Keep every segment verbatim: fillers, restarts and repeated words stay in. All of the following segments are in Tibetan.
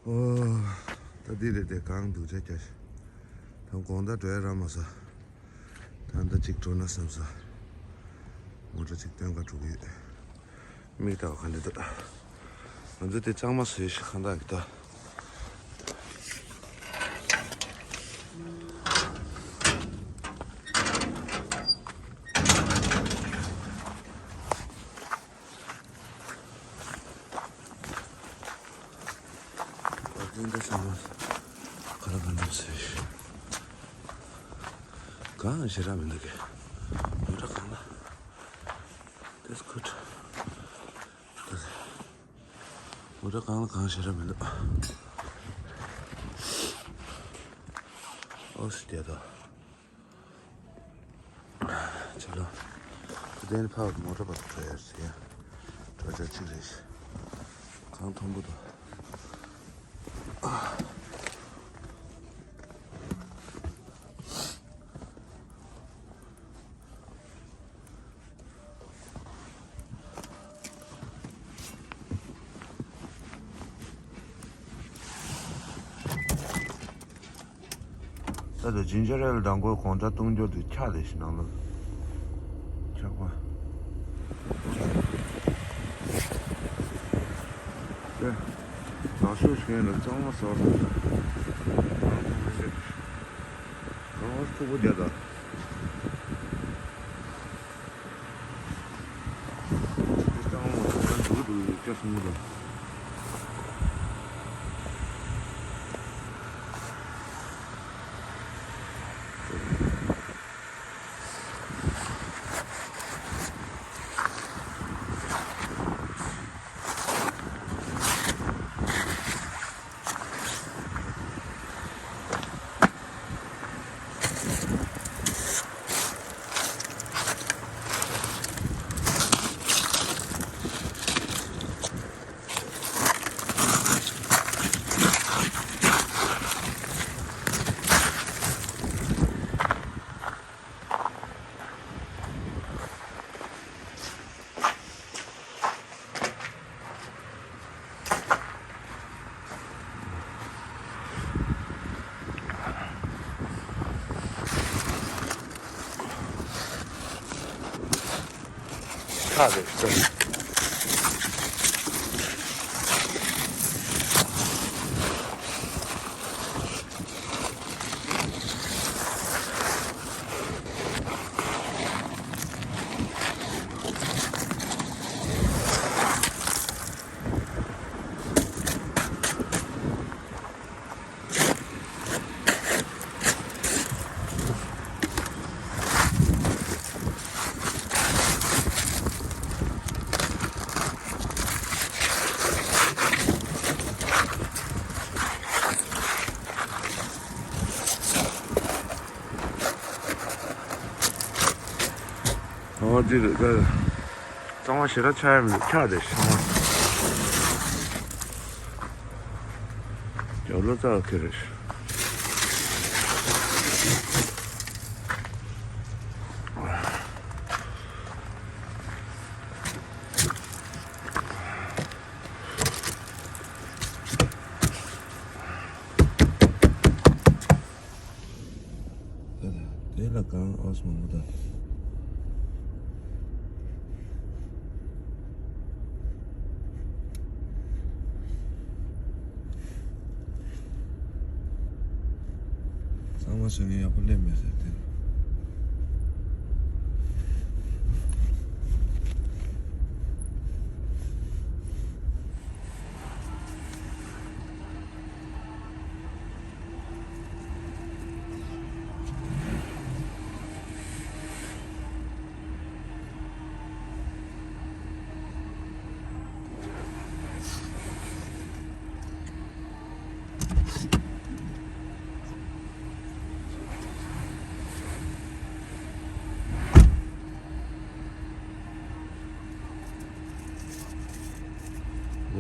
ཨོ། ད་འདི་རེད་དེ། གངས་སྡུག་ཅག་རྒྱག་ཤག་ད་དགོང་དག་འགྲོ་ཡ་རག་མ་སོང་། ད་ལྟ་གཅིག་འགྲོ་ན་བསམ་སོང་། མོ་ཊ་གཅིག་སྟོན་ག་འགྲོ་གི་ཡོད། མིག་ལྟ་བ་ག་འདྲ་འདུག་ང་ཚོ་དེ་གཙང་མ་བཟོས་ཤག་ཁ་འདག་གི་ད། པར་ཀིང་འདྲ་ཚང་མ་ཁ་ར་གང་འདུག་ཟེར། གང་ཞེ་དྲག་མི་འདུག་གི། མོ་ཊ་གང་ལ། That's good. མོ་ཊ་གང་ལ་གང་ཞེ་དྲག་མི་འདུག་ཨོ་སི་དེ་དང་། ཆ་ལ། དེ་ནས་ཕར་མོ་ཊ་བར་དུ་འགྲོ་ཡ་རེད་ཟེར་ཡ། འགྲོ་ཆ་གཅིག་རེད། གང་མཐོན་པོ་དང་། ད་ལྟ་ཇིན་ཇར་ཨེལ་དང་པོའི་གོང་ཚད་གཏོང་རྒྱུ་དེ་ཆག་ལས་ཤིག་ནང་ལ། ཆག་པ། ཨེ། ནང་ཤོད་ཤིག་ཡིན་ན་གཙང་མ་བཟོ་དང་། གང་ཐུབ་མི་ཤེས། གང་བ་ཐུག་པོ་རྒྱག་དང་། ཁག་རེད་ཟེར། ཨོ་ཙི་རེད་ཀ། གཙང་མ་ཞེ་དྲག་ཆགས་ཡ་མི་འདུག་ཆགས་བསྡད་ཤག་ཡོ་ལོ་ཙག་ཁེ་རེད། དེ་ལ་གང་ཨོས་མང་པོ་དང་། གཙང་མ་བཟོས་ནས་ཡག་པོ་སླེབས་མེད་ཟེར་ཏེ།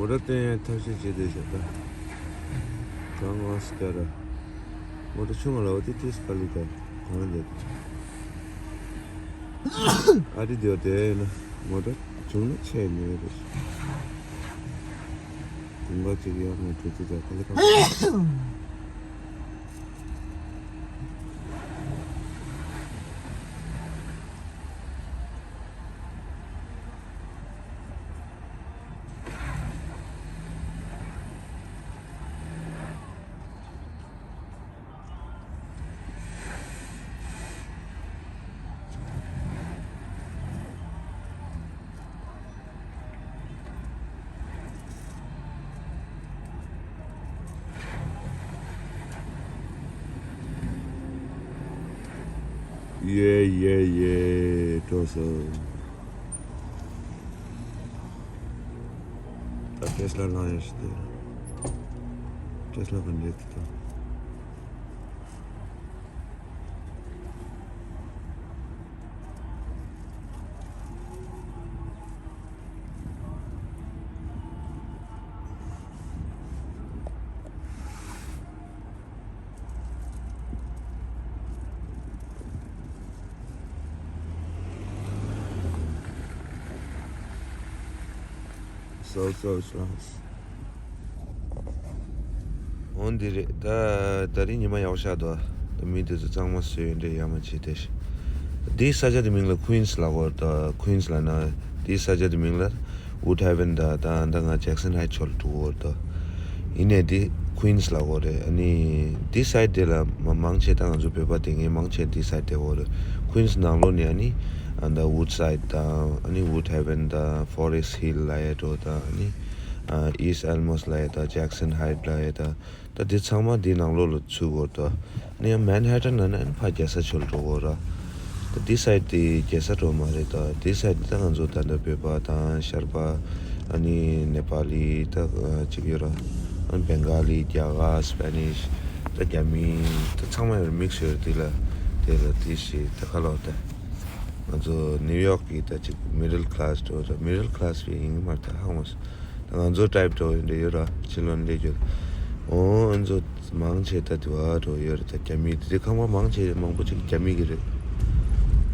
མོ་ཊ་བཏོན་ཡ་ཐབས་ཤེས་བྱེད་བསྡད་ཤག་ད། གང་ང་སི་ཀ་ར། མོ་ཊ་ཆུང་བ་ལ་འོ་དེ་ཏིས་ཀ་ལི་ཀ་གང་རེད། ཨ་རི་དེ་བ་དེ་ཡིན་ན་མོ་ཊ་བྱུང་ན་ཆད་མེད་རེད། ཡིན་པ་ཅིག་ཡག་ནས་གྲོས་ཚོད་རྒྱག་ག་ལེ་གང་། ཡེ་ཡེ་ཡེ། འགྲོ་སོང་། ད་ཊེ་སི་ལ་ལངས་ཡོད་ཤི་དེ། ཊེ་སི་ལ་ག་འདྲས་དེ་ད། སོ་སོ་སོ། འོ་འདི་རེད། ད་ད་རིང་ཉི་མ་ཡག་པོ་ཤར་འདུག་ད་མི་དེ་ཚོ་གཙང་མ་བཟོས་ཡོད་འདྲ། ཡ་མ་བྱེད་དེ། འདིའི་ས་ཆ་དེ་མིང་ལ་ཀུན་སི་ལབ་ཀྱི་ཡོད་རེད། ད་ཀུན་སི་ལབ་ན་འདིའི་ས་ཆ་དེ་མིང་ལ་ཝུཌ་ཧེ་ཝན། ད་ད་ད་ང་ཇེག་སན་ཧའིཊ་ཕྱོགས་ལ་འགྲོ་གི་ཡོད་རེད། ད་ཡིན་ནའི་འདི་ཀུན་སི་ལབ་ཀྱི་ཡོད་རེད། ཨ་ནི་འདི་སའིཌ་དེ་ལ་མ་མང་ཆེ་ད་ང་ཚོ་བོད་པ་དེ་ངས་མང་ཆེ་འདི་སའིཌ་དེ་ཡོད་རེད། ཀུན་སི་ནང་ལོགས་ནས་ཨ་ནི་ཨ་ད་ཝུཌ་སའིཌ་དང་ཨ་ནི་ཝུཌ་ཧེ་ཝན་དང་ཕོ་རེ་སི་ཧིལ་ལབ་ཡ་འདྲ་བོ་དང་ཨ་ནི་ཨ་ཨིསཊ་ཨལ་མོ་སི་ལབ་ཡ་དང་ཇེག་སན་ཧའིཊ་ལབ་ཡ་དང་། ད་འདི་ཚང་མ་འདི་ནང་ལོགས་ལ་ཚུད་ཀྱི་ཡོད་རེད། ད་ནི་ཡང་མན་ཧེ་ཊན་ནང་ནས་ཕར་རྒྱལ་ས་ཕྱོགས་ལ་འགྲོ་གི་ཡོད་རེད། ད་འདི་སའིཌ་དེ་རྒྱལ་ས་འགྲོ་མ་རེད། ད་འདི་སའིཌ་དེ་ད་ང་ཚོ་ད་ལྟ་བོད་པ་དང་ཤར་པ། ཨ་ནི་ནེ་པ་ལི་ད་ཅིག་ཡོད་རེད། ཨ་ནི་བེང་ག་ལི། རྒྱ་གར། སི་པེ་ནིཤ། ད་རྒྱ་མི་ད་ཚང་མ་ཡོད་རེད། མིག་སི་ཡོད་རེད། དེ་ལ་དེ་ལ་དེ་ཞིག་ད་ག་ལོག་ད་ང་ཚོ་ནིའུ་ཡོག་གི་ད་ཅིག་མི་ཌལ་ཁི་ལ་སི་འགྲོ་རེད། མི་ཌལ་ཁི་ལ་སི་བས་ཡིན་གྱི་མ་རེད། ད་ཧ་གོ་མ་སོང་། ང་ཚོ་ཊའིབ་འདྲ་བོ་འདྲ་ཡོད་ར། ཕྱི་ལོགས་ནས་སླེབས་རྒྱུ། འོ་ང་ཚོ་མང་ཆེ་ད་དེ་བ་འདྲ་བོ་ཡོད་རེད། ད་རྒྱ་མི་དེ་ཁང་པ་མང་ཆེ་མང་པོ་ཅིག་རྒྱ་མི་གི་རེད།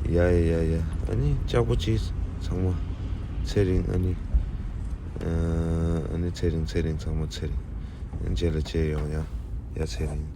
ཡ་ཡ་ཡ་ཡ། ཨ་ནི་ལྕགས་པོ་ཆེ་ཚང་མ་ཚེ་རིང་། ཨ་ནི་ཨ་ནི་ཚེ་རིང་ཚེ་རིང་ཚང་མ་ཚེ་རིང་། རྗེས་ལ་མཇལ་ཡོང་ཡ། ཡ་ཚེ་རིང་